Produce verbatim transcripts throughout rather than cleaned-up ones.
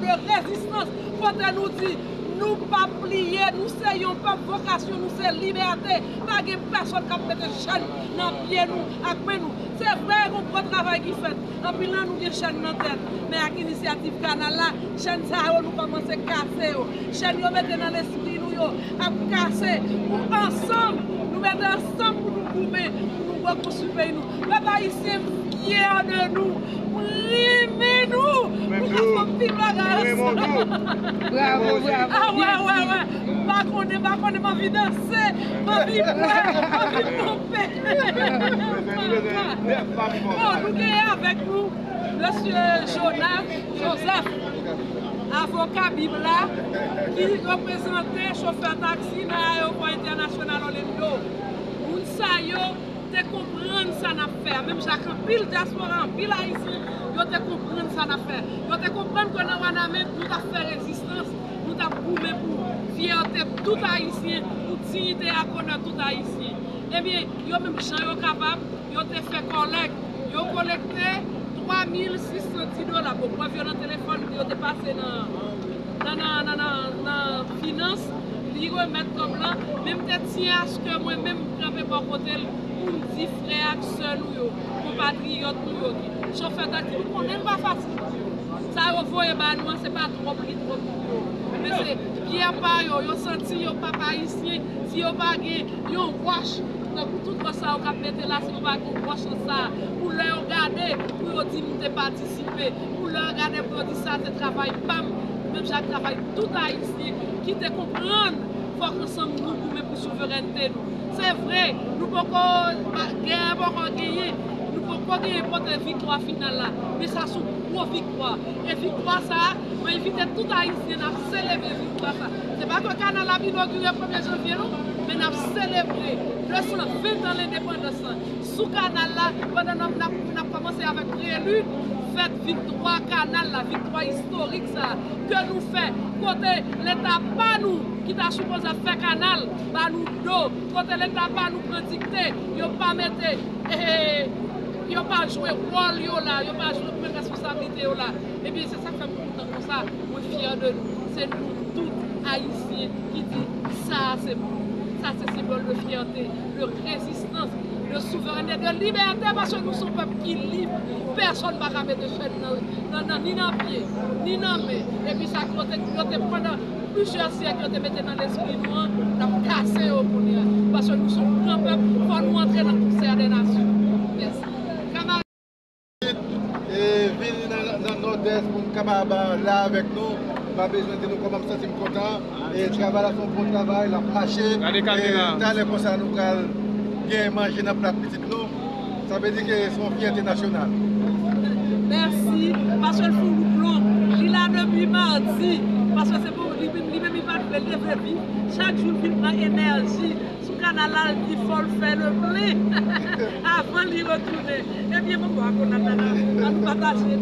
de rezistans, kote nou di, nou p ap pliye, nou se yon pèp, vokasyon nou se libète, pa gen pèsonn k ap mete chèn nan pye nou ak men nou. Se vre, gon gwo travay ki fèt, anpil nan nou gen chèn nan tèt, men ak inisyativ kanal la, chèn sa yo nou kòmanse kase yo, chèn yo mete nan lespri nou yo ap kase, pou ansanm, nou mete ansanm pou nou goumen, pou nou rekonstwi peyi nou. Pèp ayisyen, m fyè de nou. M renmen nou. Nou ka fè pil bagay ansanm. Bravo, bravo. Ah, wè, wè, wè. M pa konnen, m pa konnen, m anvi danse, m anvi bwè, m anvi ponpe. Bon, nou genyen avèk nou mesye Jonas Joseph, avoka Bib la, ki reprezante chofè taksi nan ayewopò entènasyonal Orlando. Moun sa yo te konprann sa n ap fè a, menm jan ak anpil dyaspora, anpil ayisyen, yo te konprann sa n ap fè. Yo te konprann ke nan Wanament, nou t ap fè rezistans, nou t ap goumen pou fyète tout ayisyen, pou diyite ak onè tout ayisyen. Ebyen, yo menm jan yo kapab, yo te fè kòlèk, yo kolekte twa mil sis san dis dola. Bon, prèv yo nan telefòn, yo te pase nan, nan, nan, nan, nan, nan finans, li remèt kòb lan, men m te tyen aske mwen menm m kanpe bò kote l pou m di frè ak sè nou yo, konpatriyòt nou yo, chofè taksi, nou konnen l pa fasil. Sa yo voye ba nou an, se pa twòp li twòp pou yo. Men se pyè pa yo, yo santi yo pèp ayisyen, si yo pa gen yon wòch, tankou tout wòch sa yo k ap mete la, si yo pa gen wòch sa, pou lè yo gade, pou yo di nou te patisipe, pou lè yo gade, pou yo di sa se travay pa m, menm jan ak travay tout ayisyen ki te konprann fòk ansanm nou goumen pou souverènte nou. Se vre, nou poko, gè a poko genyen, nou poko genyen pote viktwa final la, men sa se yon gwo viktwa. E viktwa sa a, mwen envite tout ayisyen n ap selebre viktwa sa. Se pa ke kanal la ap inogire premye janvye non, men n ap selebre de san ven an lendepandans lan sou kanal la, pandan n ap, n ap, n ap kòmanse avèk Prelude, fèt viktwa kanal la, viktwa istorik sa a ke nou fè, kote Leta pa nou ki ta sipoze ap fè kanal ba nou do, kote Leta pa nou pran dikte, yo pa mete, eh, yo pa jwe wòl yo la, yo pa jwe, pran responsablite yo la. Ebyen, se sa k fè m kontan konsa, mwen fyè de nou. Se nou tout ayisyen ki di sa a se pou nou. Sa se senbòl de fyète, de rezistans, de souverènte, de libète, paske nou se yon pèp ki lib. Pèsonn pa ka mete chèn nan, nan, nan, ni nan pye, ni nan men. Epi sa ke yo te, yo te pandan plizyè syèk yo te mete nan lespri nou an, n ap kase yo kounye a. Paske nou se yon gran pèp, fò nou antre nan konsè dè nasyon. Mèsi. Kanmarad. E vini nan, nan Nòdès pou n kapab la avèk nou. M pa bezwen di nou kòman m santi m kontan. E travay la se yon bon travay, l ap mache. Gade kamera. E talè konsa nou pral gen manje nan plat pitit nou. Sa vle di ke se yon fyète nasyonal. Mèsi, paske l fè wout long. Li la depi madi, paske se pou li, li menm li pa t vle leve vit. Chak jou l vin pran enèji. Sou kanal la, l di fò l fè le plen avan li retounen. Ebyen, bon, bon, akonat la, la, la, nou pataje.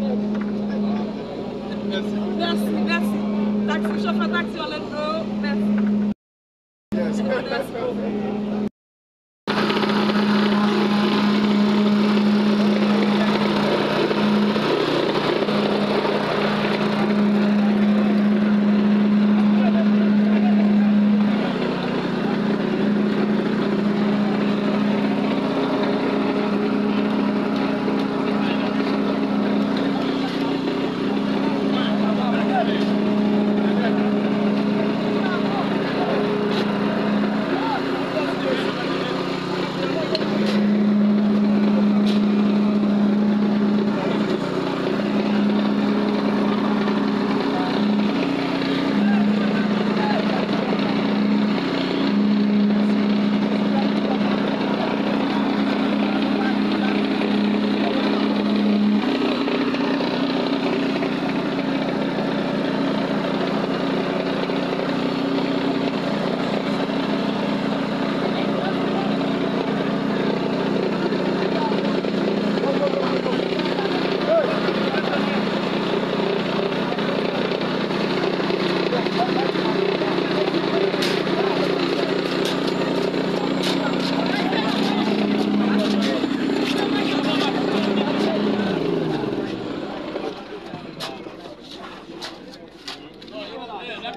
Mèsi. Mèsi, mèsi. Taksi, chofè taksi Orlando, mèsi. Mèsi bokou.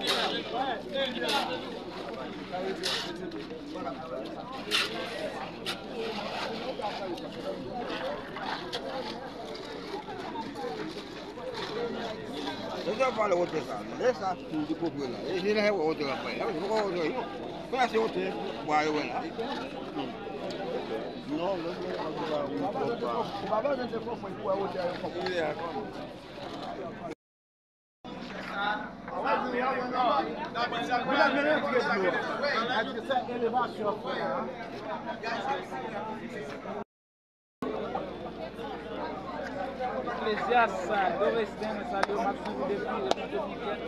Lè sa pale wotè sa, lè sa tou di kopre la. E se lè wotè la pale. Lè wotè la pale. Fè se wotè bwa yo wè la. Non, lè se wotè la pale. Ou pa bezwen te konprann pou wè wotè yo konprann. Eklezyas, Doris Den, mwen salye w, m ap swiv ou depi Repiblik Dominikèn.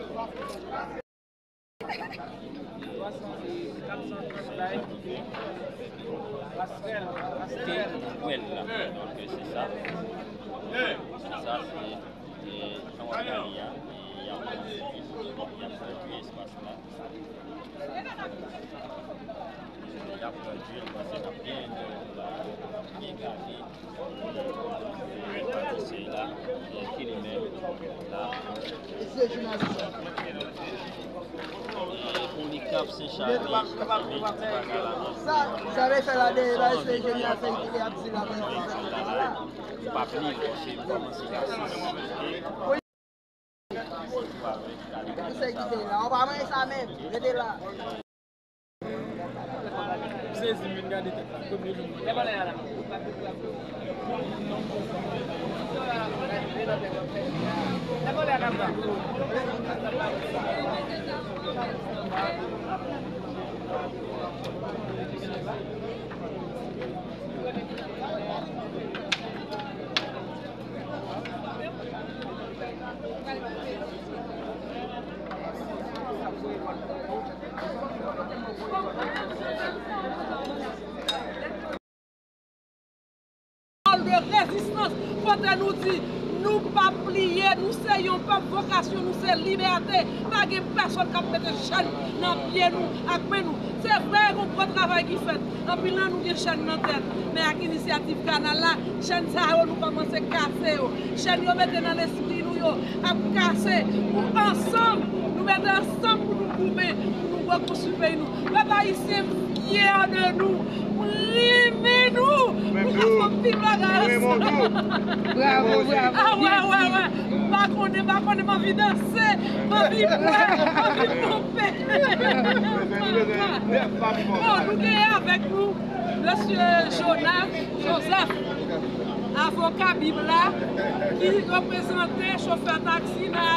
Twa san, kat san dous like. Pasrèl, Pasrèl. Wèl la. Donk, se sa. Se sa, se, e, jan w ap gade a, e, y ap, y ap pèdi espas la. Y ap pèdi, m panse n ap byen, byen gade. Pati sila, e, ki li menm la. Polikap Sen Chale, sa, sa vle fè la de, la, se jenerasyon ki ap di la, men se pa li, se kòmanse la. Misye kite la. Ou pa manje sa menm. Rete la. M sezi, m vin gade tèt la. Premye jou m wè. Pawòl de rezistans, kote nou di, nou p ap pliye, nou se yon pèp, vokasyon nou se libète, pa gen pèsonn k ap mete chèn nan pye nou ak men nou. Se vre, gen yon gwo travay ki fèt. Anpil nan nou gen chèn nan tèt, men ak inisyativ kanal la, chèn sa yo nou kòmanse kase yo. Chèn yo mete nan lespri nou yo ap kase. Pou ansanm, nou mete ansanm pou nou goumen, pou nou rekonstwi peyi nou. Pèp ayisyen, m fyè de nou. M renmen nou. Nou ka fè anpil bagay ansanm. Bravo, bravo. Ah, wè, wè, wè. M pa konnen, m pa konnen, m anvi danse, m anvi bwè, m anvi ponpe. Bon, nou genyen avèk nou mesye Jonas Joseph, avoka Bib la, ki reprezante chofè taksi nan